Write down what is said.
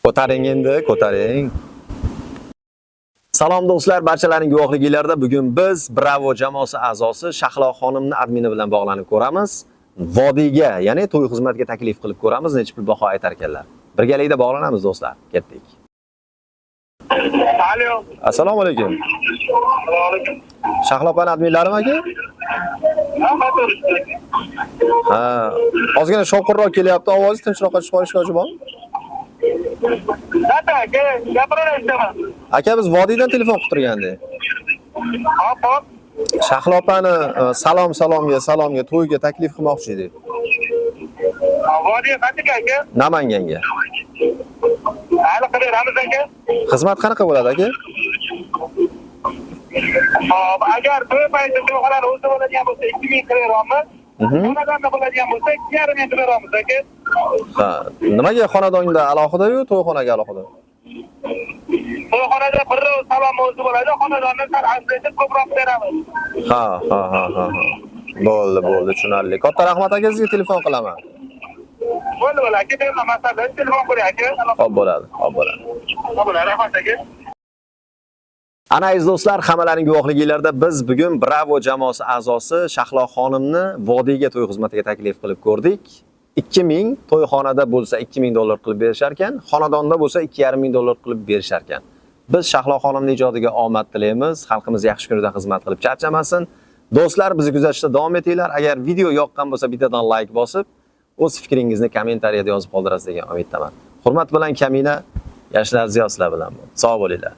Ko'taring endi, ko'taring. Salom do'stlar, barchalaring guvohliginglarda bugun biz Bravo jamoasi a'zosi Shahlo xonimni admini bilan bog'lanib ko'ramiz. Vodiyga, ya'ni to'y xizmatiga taklif qilib ko'ramiz, necha pul baho aytar ekanlar. Birgalikda bog'lanamiz do'stlar. Ketdik. Alo. Assalomu alaykum. Assalomu alaykum. Shahlo opani adminlarimi aka? Ha, to'g'ri. Ha, ozgina shovqinroq kelyapti, ovozi tinchroqqa chiqib olish iloji bormi? Dada, aka, gapiraverishdaman. Aka, biz vodiydan telefon qilib turgandik. Hop, hop. Shahlo opani salom salomga, salomga to'yga taklif qilmoqchi edik. Vodiy qanchaga aka? Namanganga. Hali qilaveramiz aka. Xizmat qanaqa bo'ladi aka? Hop, agar to'y payti to'yxonalar o'zi bo'ladigan bo'lsa 2000 qilaveramiz. Xonadonda bo'ladigan bo'lsa 2,5 ming qilaveramiz aka. Ha, nimaga xonadonda alohida-yu, to'yxonaga alohida? To'yxonada bir salom o'zi bo'ladi, xonadonni sal ajratib ko'proq beramiz. Ha, ha, ha, ha, ha. Bo'ldi, bo'ldi, tushunarli. Katta rahmat aka, sizga telefon qilaman. Bo'ldi, bo'ldi aka, berma masala, telefon qiling aka. Xo'p bo'ladi, xo'p bo'ladi. Bo'ladi, rahmat aka. Ana aziz do'stlar, hammalaring guvohliginglarda biz bugun Bravo jamoasi a'zosi Shahlo xonimni vodiyga to'y xizmatiga taklif qilib ko'rdik. 2000 to'yxonada bo'lsa 2000 dollar qilib berishar ekan, xonadonda bo'lsa 2,5 ming dollar qilib berishar ekan. Biz Shahlo xonimning ijodiga omad tilaymiz. Xalqimiz yaxshi kunida xizmat qilib charchamasin. Do'stlar, bizni kuzatishda davom etinglar. Agar video yoqqan bo'lsa, bittadan like bosib, o'z fikringizni kommentariyada yozib qoldirasiz degan umiddaman. Hurmat bilan Kamina, Yashnar Ziyo sizlar bilan. Sog' bo'linglar.